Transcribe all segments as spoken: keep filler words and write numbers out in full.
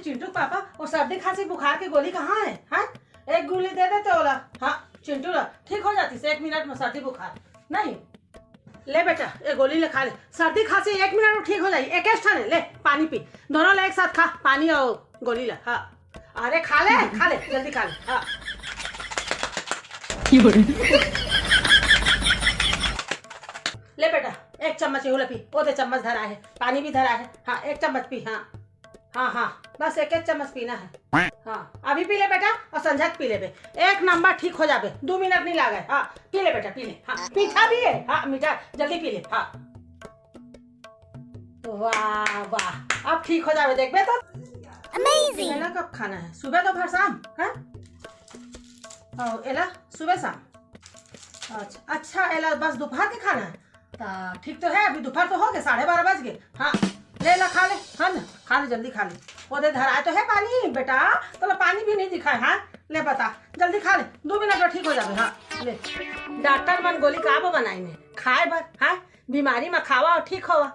चिंटू के पापा, वो सर्दी खांसी बुखार के गोली कहाँ है? हाँ, एक गोली दे देते ओला। हाँ, चिंटू ला ठीक हो जातिस एक मिनट में सर्दी बुखार। नहीं, ले बेटा, ये गोली ले खा ले, सर्दी खांसी एक मिनट में ठीक हो जाही। एक ठन ले, पानी पी, दोनों ला एक साथ खा, पानी और गोली ला। हाँ, अरे खा ले, खा ले, जल्दी खा ले। हाँ, ले बेटा, एक चम्मच ये ला पी, वो दे चम्मच धरा है, पानी भी धरा है। हाँ, एक चम्मच पी। हाँ, हाँ, हाँ, बस एक एक चम्मच पीना है। हाँ, अभी पी ले बेटा, और संझा के पी लेबे, एक नंबर ठीक हो जाबे, दो मिनट नहीं लागे। हाँ, पी ले बेटा, पी ले। हाँ, मीठा भी है। हाँ, मीठा, जल्दी पी ले। हाँ, वाह वाह, अब ठीक हो जाबे, देखबे तो। अमेजिंग। एला कब खाना है? सुबह, दोपहर, शाम? हाँ, और एला सुबह, शाम। अच्छा, अच्छा, एला बस दोपहर के खाना है? ता ठीक तो है, अभी दोपहर तो हो गए, साढ़े बारह बज गए। हाँ, ले ला, खा ले, है ना, खा ले, जल्दी खा ले। वो दे धराए तो है पानी बेटा, तोला पानी भी नहीं दिखाए। हाँ, ले बता, जल्दी खा ले, दो मिनट में ठीक हो जाबे। हाँ, ले। डॉक्टर मन गोली का बर बनाइन हे? खाए बर। हाँ, बीमारी में खावा और ठीक होवा।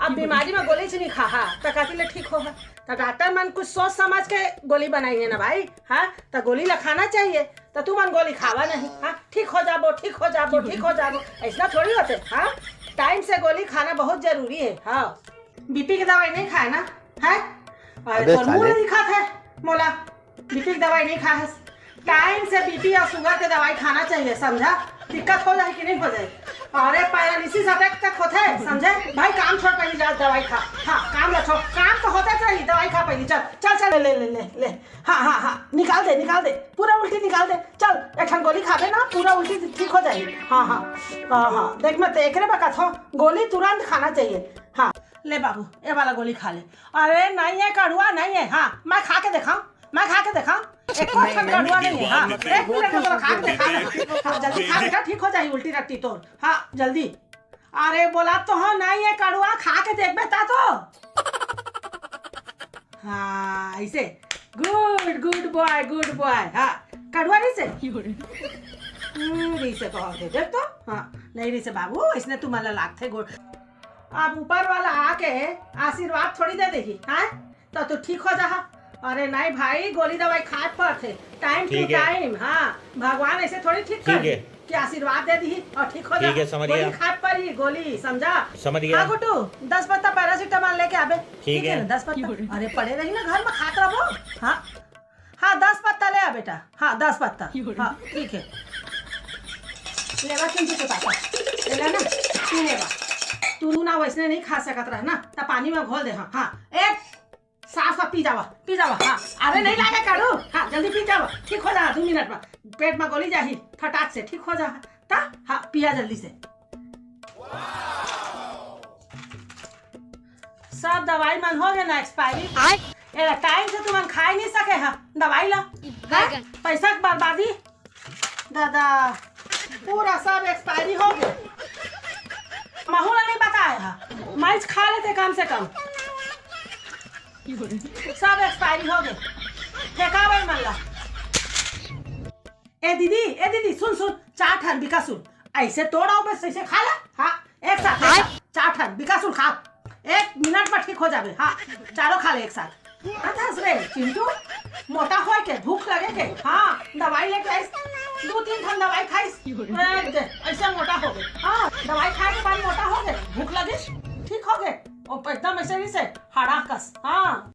अब बीमारी में गोली च नहीं खा, हाँ, त काती ले ठीक होवा? त डॉक्टर मन कुछ सोच समझ के गोली बनाइन हे ना भाई। हाँ, त गोली ला खाना चाहिए। त तुमन गोली खावा नहीं, हाँ? ठीक हो जाबो, ठीक हो जाबो, ठीक हो जाबो, ऐसा थोड़ी होथे, हाँ? टाइम से गोली खाना बहुत जरूरी है। हाँ, बीपी के दवाई नहीं खाए ना, है? अरे, अबे तोर मुंह साले। नहीं दिखत है मोला, बीपी के दवाई नहीं खाए है। टाइम से बीपी और शुगर के दवाई खाना चाहिए, समझा? दिक्कत हो जाए कि नहीं हो जाए? अरे, पैरालिसिस अटैक तक होथे, समझे? भाई, काम छोड़, पहले जा दवाई खा। हाँ, काम ला छोड़, काम तो होता चाहिए, दवाई खा पहले, चल, चल, चल, ले, ले, ले, ले, ले। हाँ, हाँ, हाँ, निकाल दे, निकाल दे, पूरा उल्टी निकाल दे। चल, एक ठन गोली खाबे ना, पूरा उल्टी ठीक हो जाही। हाँ, हाँ, हाँ, हाँ, देख, मैं तो एकरे बकत हूँ, गोली तुरंत खाना चाहिए। हाँ, ले बाबू, ये वाला गोली खा ले। अरे नहीं है, कड़ुआ नहीं है। हाँ, मैं खा के देखा, मैं खा के देखा, एक ठन कड़ुआ नहीं है। हाँ, एक मिनट में तोला खा के देखा। हाँ, जल्दी खा बेटा, ठीक हो जाही उल्टी रट्टी तोर। हाँ, जल्दी। अरे बोला तो हो, नहीं है कड़ुआ, खा के देखबे ता तो। हाँ, ऐसे। गुड, गुड बॉय, गुड बॉय। हाँ, कड़ुआ नहीं से। हम्म, नहीं से कहो थे, देख तो। हाँ, नहीं, नहीं से बाबू, इसने तुम्हारा लागथे गुड। अब ऊपर वाला आके आशीर्वाद थोड़ी दे देही, हाँ? तो तू ठीक हो जाहा। अरे नहीं भाई, गोली दवाई खाए पड़थे, टाइम टू ठीक है। टाइम। हाँ, भगवान ऐसे थोड़ी ठीक ठीक कर है। कि आशीर्वाद दे दी और ठीक हो ठीक जा। है, समझ गोली गया। खाए पड़ी, गोली, समझा? समझ गया। हाँ गुड्डू, दस पत्ता पैरासिटामोल लेके आबे। ठीक ठीक है है। ना, दस पत्ता। अरे पड़े रही ना घर में, खात रहो। हाँ, हाँ, दस पत्ता ले आ बेटा। हाँ, दस पत्ता। हाँ, ठीक है। लेवा चिंटू के पापा, लेला ना, तू लेवा। तू ना वैसने नहीं खा सकत रहा ना, त पानी में घोल दे। हाँ, हाँ, एक सांस ला पी जावा, पी जावा। हाँ, अरे नहीं लागे काढ़ू। हाँ, जल्दी पी जावा, ठीक हो जा दो मिनट में। पेट में गोली जाही, फटाक से ठीक हो जा। ता, हाँ, पिया जल्दी से। सब दवाई मन हो गए ना एक्सपायरी। आय। ए, टाइम से तुमन खाए नहीं सके हा दवाई ला। हैं? पैसा के बर्बादी। दादा, पूरा सब एक्सपायरी हो गए। महू ला नहीं बताए हा, माइच खा लेते कम से कम। सब एक्सपायरी हो गए, फेंका भाई मन ला। ए दीदी, ए दीदी, सुन, सुन, चार ठन बिकासुर, ऐसे तोड़ अउ बस ऐसे खा ला। हाँ, एक साथ, एक साथ, चार ठन बिकासुर खा, एक मिनट में ठीक हो जाबे। हाँ, चारों खा ले एक साथ। हाँ, हंस रे चिंटू, मोटा होए के, भूख लगे के। हाँ, दवाई लेके आइस, दो तीन ठन दवाई खाइस, ए, दे, ऐसे मोटा हो गए। हाँ, दवाई खाए के बाद मोटा हो गए, भूख लगे, ठीक हो गए, और एकदम ऐसे ही से हड़ा कस। हाँ।